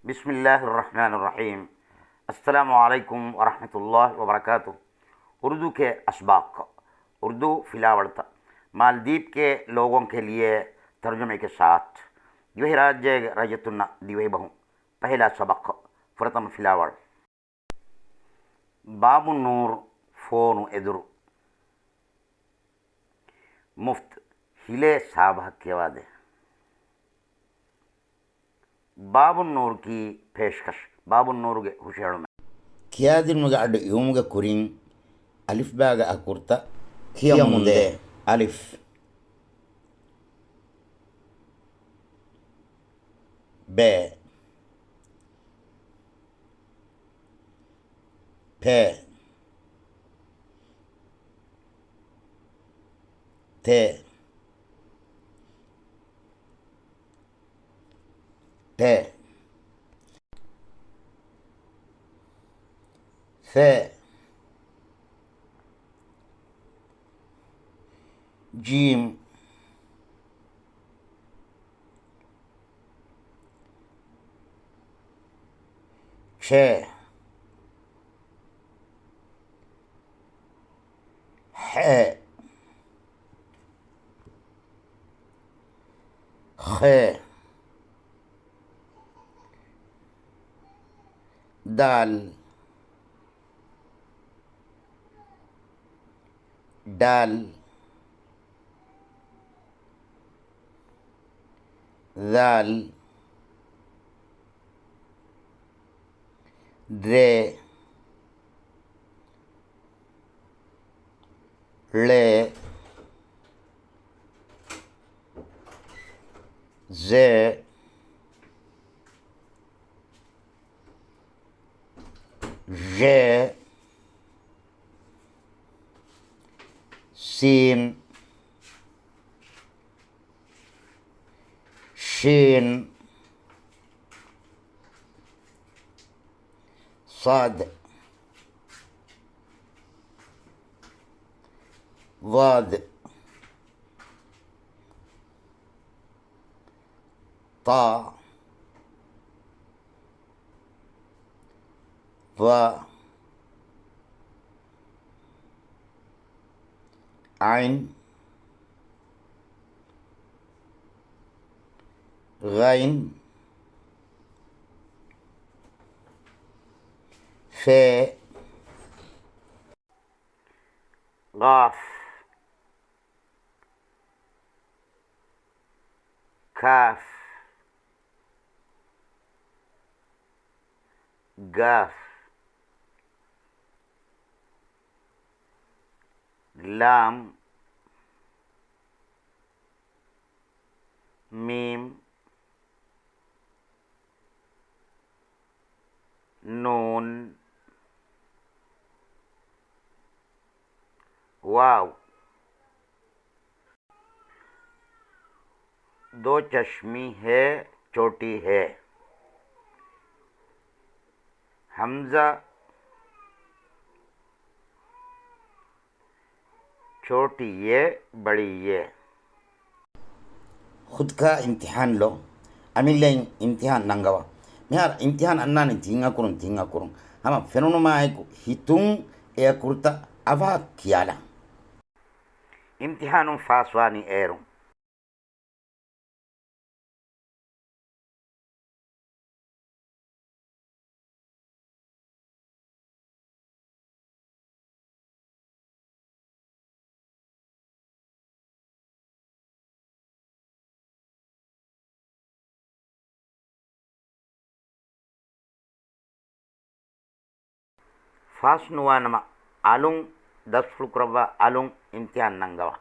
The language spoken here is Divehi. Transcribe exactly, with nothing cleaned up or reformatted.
ބިސްމިއްލާހިއްރަޙްމާނިއްރަޙީމް. އައްސަލާމު ޢަލައިކުމް ވަރަޙްމަތުﷲި ވަބަރަކާތުހު. އުރުދޫ ކޭ އަސްބާޤް، އުރުދޫ ފިލާވަޅުތައް، މާލްދީޕް ކޭ ލޯގޯން ކޭ ލިޔޭ ތަރުޖަމައެކޭ ސާތް. ދިވެހިރާއްޖޭގެ ރައްޔިތުންނަށް ދިވެހިބަހު. ޕަހެލާ ސަބަޤް، ފުރަތަމަ ފިލާވަޅު. ބާބުންނޫރު ފޯނު އެދުރު. މުފްތު ހިލޭ ސާބަހަށް ކިޔަވާދޭ. ބާބުންނޫރު ކީ ޕޭޝްކަށް. ބާބުންނޫރުގެ ހުށަހެޅުމެއް. ކިޔާދިނުމުގެ އަޑު އިވުމުގެ ކުރިން އަލިފްބާގެ އަކުރުތައް ކިޔަމުންދޭ. އަލިފް، ބޭ، ޕޭ، ތޭ، ޓޭ، ފޭ، ޖީމް، ޗޭ، ހޭ، ޚޭ، ދާލް، ޑާލް، ޛާލް، ރޭ، ޅޭ، ޒޭ، ޒޭ، ސީން، ޝީން، ޞާދް، ޟާދް، ޠާ، ޡާ، ޢައިން، ޣައިން، ފޭ، ޤާފް، ކާފް، ގާފް، ލާމް، މީމް، ނޫން، ވާވް. ދޯ ޗަޝްމީ ހޭ، ޗޯޓީ ހޭ. ހަމްޒާ، ޗޯޓީ ޔޭ، ބަޅީ ޔޭ. ޚުދްކާ އިމްތިޙާން ލޯ. އަމިއްލައިން އިމްތިޙާން ނަންގަވާ. މިހާރު އިމްތިޙާން އަންނާނީ ތިން އަކުރުން، ތިން އަކުރުން. ހަމަ ފެނުނުމާއެކު ހިތުން އެ އަކުރުތައް އަވަހަށް ކިޔާލާ. އިމްތިޙާނުން ފާސްވާނީ އޭރުން. ފާސް ނުވާނަމަ، އަލުން ދަސްފުޅު ކުރައްވާ، އަލުން އިމްތިޙާން ނަންގަވާ.